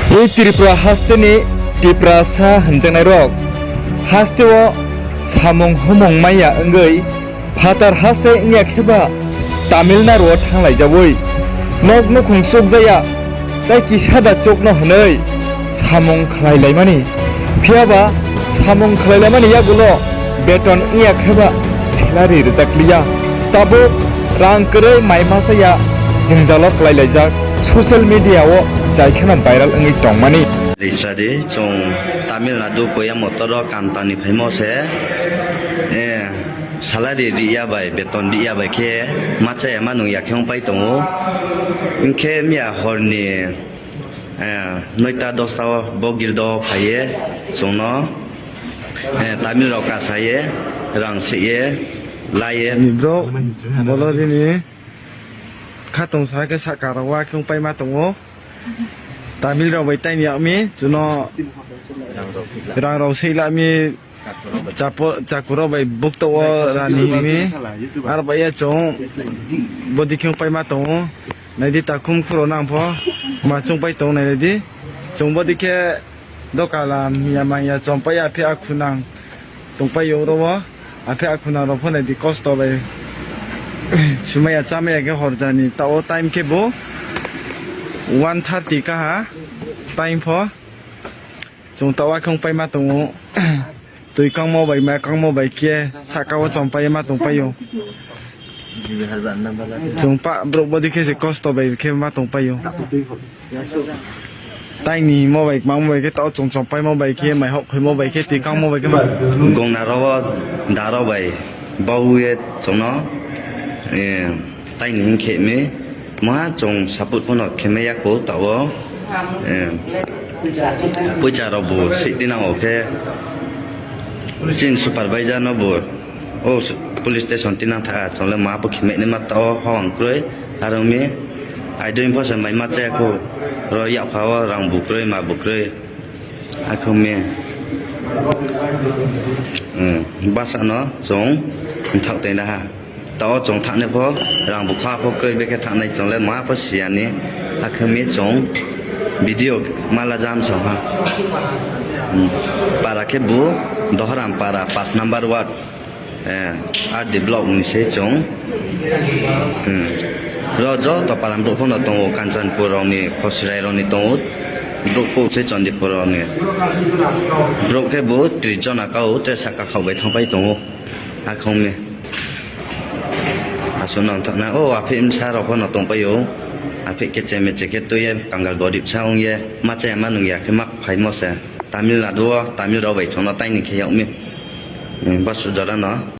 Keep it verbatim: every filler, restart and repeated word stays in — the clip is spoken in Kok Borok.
Tei Tripura hasteni Tiprasa hwnjaknairok hasteo samung humung maya wngwi phatar haste wngya khe ba Tamil Nadu-o thanglaijagwi nok nukhung chukjaya tei kisa da chukno hwnwi samung khlailaimani. Phiya ba samung khlailaimani yagulo beton wngya khe ba salary rwjakliya. Tabuk rang kwrwi mai masa ya jwngjalo kwlailaijak, social media-o jai kheno viral wngwi tongmani. Lisradi chwng Tamil Nadu Coimbatore-o kam tangni phaimo se, eh, salary riya bai, beton riya bai khe machaya ma nungya khe wng pai tongo. Hinkhe miya horni, eh, noita dosta o bo girdo phaiye chwngno, eh, Tamil rok kasaye, rang seye, laye. Ni bro, bolo rini khatong sa khe saka rok wa khe wng pai ma tongo. Tamil rok bai taini yakmi, chuno rang rok swi lami, chapo-, chaku rok bai bukto o rani himi, ar bai ya chwng bodi khe wng pai ma tongo. Naidi takhum khuro nang pho ma chwng pai tongo naidi. Chwng bodi khe dokalam ya manya chwng pai ya phi a khunang tong pai yo oro o. Aphe akhuna rok phone di kosto bai. Sumaya chamaya khe horjani ta o time khe bo one thirty kaha time pho. Chwng ta o akhung pai ma tongo. Twi kangmo bai ma kangmo bai khe saka o chom pai ma tong pai o. Chwng pa borok bodi khe se kosto bai khe ma tong pai o. Taini mo bai, mang mo bai khe tao chong chong pai mo bai khe, mai hok khoi mo bai khe, twi kang mo bai khe ma. Gongna ro da ro bai, bau ye chong no, eh, taini hing khe mi, ma chong saput pono khe me ya ko tao, eh, pucha ro bu si tinang o khe, chin supervisor no bu. O s-, police station tinang tha, chongle ma bo khimai ni ma tao hawang kroi, aro mi aidoi pho se mai ma chaya kho, ro yapha o rang bukroi, ma bukroi, akhong mi, um, basa no chong thak tei na ha, tao chong thak ne pho rang bukha pho kroi, bekhe thak nai chongle ma pho siya ni, akhong mi chong video mala jam song ha, um, para khe bu Doharam para, pas number ward. Eh, R D block ni se chwng. Hmm. Ro joto param borok phano tongo, Kanchanpur rokni, Khosrai rokni tongo. Borok kok se Chandipur rokni. Borok khe bo tris jona kao, tre saka khao bai thang pai tongo. Akhong ni. Aswk nang thang na, o aphi msa rok phano tong pai o. Aphi keche meche khe twi ye kangal gorib sa wng ye. Ma chaya ma nung ya khe ma phai mo se. Tamil Nadu o, Tamil rok bai chwng no taini khe yag mi. Hmm, bus jora no.